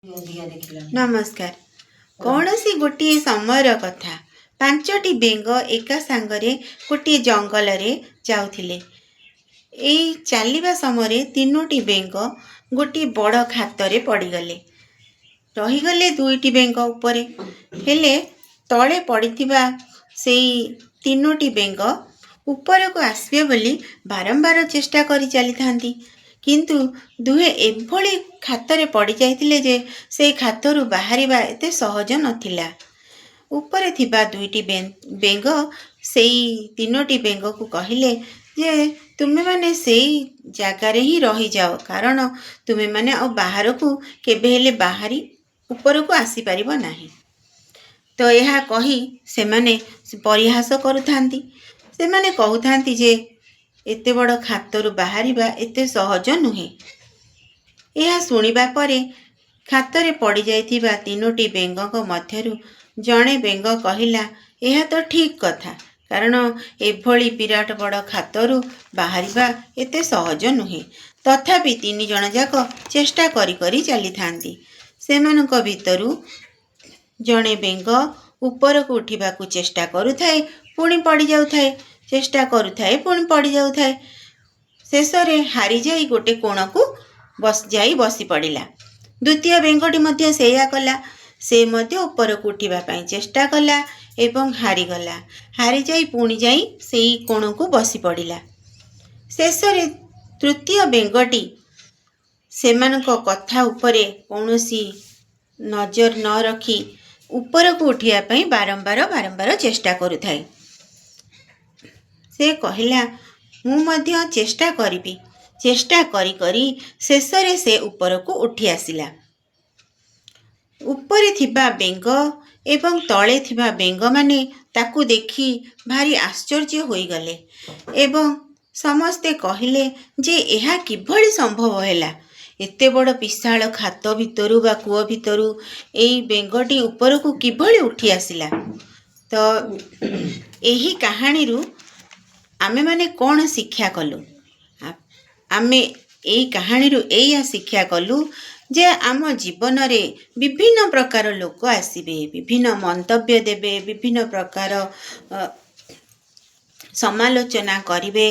ଅଧିକା ଦେଖିଲାଣି। ନମସ୍କାର। କୌଣସି ଗୋଟିଏ ସମୟର କଥା, ପାଞ୍ଚଟି ବେଙ୍ଗ ଏକା ସାଙ୍ଗରେ ଗୋଟିଏ ଜଙ୍ଗଲରେ ଯାଉଥିଲେ। ଏଇ ଚାଲିବା ସମୟରେ ତିନୋଟି ବେଙ୍ଗ ଗୋଟିଏ ବଡ଼ ଖାତରେ ପଡ଼ିଗଲେ। ରହିଗଲେ ଦୁଇଟି ବେଙ୍ଗ ଉପରେ। ହେଲେ ତଳେ ପଡ଼ିଥିବା ସେଇ ତିନୋଟି ବେଙ୍ଗ ଉପରକୁ ଆସିବେ ବୋଲି ବାରମ୍ବାର ଚେଷ୍ଟା କରି ଚାଲିଥାନ୍ତି, କିନ୍ତୁ ଦୁହେଁ ଏଭଳି ଖାତରେ ପଡ଼ିଯାଇଥିଲେ ଯେ ସେଇ ଖାତରୁ ବାହାରିବା ଏତେ ସହଜ ନଥିଲା। ଉପରେ ଥିବା ଦୁଇଟି ବେଙ୍ଗ ସେଇ ତିନୋଟି ବେଙ୍ଗକୁ କହିଲେ ଯେ ତୁମେମାନେ ସେଇ ଜାଗାରେ ହିଁ ରହିଯାଅ, କାରଣ ତୁମେମାନେ ଆଉ ବାହାରକୁ କେବେ ହେଲେ ବାହାରି ଉପରକୁ ଆସିପାରିବ ନାହିଁ। ତ ଏହା କହି ସେମାନେ ପରିହାସ କରୁଥାନ୍ତି। ସେମାନେ କହୁଥାନ୍ତି ଯେ ଏତେ ବଡ଼ ଖାତରୁ ବାହାରିବା ଏତେ ସହଜ ନୁହେଁ। ଏହା ଶୁଣିବା ପରେ ଖାତରେ ପଡ଼ିଯାଇଥିବା ତିନୋଟି ବେଙ୍ଗଙ୍କ ମଧ୍ୟରୁ ଜଣେ ବେଙ୍ଗ କହିଲା, ଏହା ତ ଠିକ୍ କଥା, କାରଣ ଏଭଳି ବିରାଟ ବଡ଼ ଖାତରୁ ବାହାରିବା ଏତେ ସହଜ ନୁହେଁ। ତଥାପି ତିନି ଜଣ ଯାକ ଚେଷ୍ଟା କରି କରି ଚାଲିଥାନ୍ତି। ସେମାନଙ୍କ ଭିତରୁ ଜଣେ ବେଙ୍ଗ ଉପରକୁ ଉଠିବାକୁ ଚେଷ୍ଟା କରୁଥାଏ, ପୁଣି ପଡ଼ିଯାଉଥାଏ। ଚେଷ୍ଟା କରୁଥାଏ, ପୁଣି ପଡ଼ିଯାଉଥାଏ। ଶେଷରେ ହାରିଯାଇ ଗୋଟେ କୋଣକୁ ଯାଇ ବସି ପଡ଼ିଲା। ଦ୍ୱିତୀୟ ବେଙ୍ଗଟି ମଧ୍ୟ ସେଇଆ କଲା। ସେ ମଧ୍ୟ ଉପରକୁ ଉଠିବା ପାଇଁ ଚେଷ୍ଟା କଲା ଏବଂ ହାରିଗଲା। ହାରିଯାଇ ପୁଣି ଯାଇ ସେଇ କୋଣକୁ ବସି ପଡ଼ିଲା। ଶେଷରେ ତୃତୀୟ ବେଙ୍ଗଟି ସେମାନଙ୍କ କଥା ଉପରେ କୌଣସି ନଜର ନ ରଖି ଉପରକୁ ଉଠିବା ପାଇଁ ବାରମ୍ବାର ବାରମ୍ବାର ଚେଷ୍ଟା କରୁଥାଏ। ସେ କହିଲା, ମୁଁ ମଧ୍ୟ ଚେଷ୍ଟା କରିବି। ଚେଷ୍ଟା କରି କରି ଶେଷରେ ସେ ଉପରକୁ ଉଠି ଆସିଲା। ଉପରେ ଥିବା ବେଙ୍ଗ ଏବଂ ତଳେ ଥିବା ବେଙ୍ଗମାନେ ତାକୁ ଦେଖି ଭାରି ଆଶ୍ଚର୍ଯ୍ୟ ହୋଇଗଲେ ଏବଂ ସମସ୍ତେ କହିଲେ ଯେ ଏହା କିଭଳି ସମ୍ଭବ ହେଲା? ଏତେ ବଡ଼ ବିଶାଳ ଖାତ ଭିତରୁ ବା କୂଅ ଭିତରୁ ଏଇ ବେଙ୍ଗଟି ଉପରକୁ କିଭଳି ଉଠି ଆସିଲା? ତ ଏହି କାହାଣୀରୁ ଆମେମାନେ କ'ଣ ଶିକ୍ଷା କଲୁ? ଆମେ ଏଇ କାହାଣୀରୁ ଏଇଆ ଶିକ୍ଷା କଲୁ ଯେ ଆମ ଜୀବନରେ ବିଭିନ୍ନ ପ୍ରକାର ଲୋକ ଆସିବେ, ବିଭିନ୍ନ ମନ୍ତବ୍ୟ ଦେବେ, ବିଭିନ୍ନ ପ୍ରକାର ସମାଲୋଚନା କରିବେ,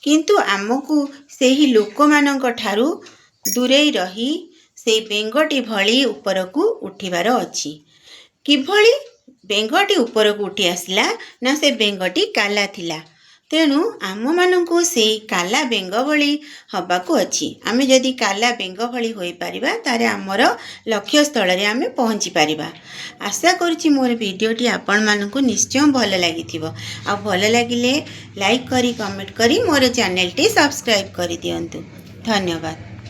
କିନ୍ତୁ ଆମକୁ ସେହି ଲୋକମାନଙ୍କ ଠାରୁ ଦୂରେଇ ରହି ସେଇ ବେଙ୍ଗଟି ଭଳି ଉପରକୁ ଉଠିବାର ଅଛି। କିଭଳି ବେଙ୍ଗଟି ଉପରକୁ ଉଠି ଆସିଲା ନା, ସେ ବେଙ୍ଗଟି କାଲା ଥିଲା। ତେଣୁ ଆମମାନଙ୍କୁ ସେଇ କାଲା ବେଙ୍ଗ ଭଳି ହେବାକୁ ଅଛି। ଆମେ ଯଦି କାଲା ବେଙ୍ଗ ଭଳି ହୋଇପାରିବା, ତାହେଲେ ଆମର ଲକ୍ଷ୍ୟସ୍ଥଳରେ ଆମେ ପହଞ୍ଚି ପାରିବା। ଆଶା କରୁଛି ମୋର ଭିଡ଼ିଓଟି ଆପଣମାନଙ୍କୁ ନିଶ୍ଚୟ ଭଲ ଲାଗିଥିବ। ଆଉ ଭଲ ଲାଗିଲେ ଲାଇକ୍ କରି, କମେଣ୍ଟ କରି ମୋର ଚ୍ୟାନେଲଟି ସବସ୍କ୍ରାଇବ୍ କରିଦିଅନ୍ତୁ। ଧନ୍ୟବାଦ।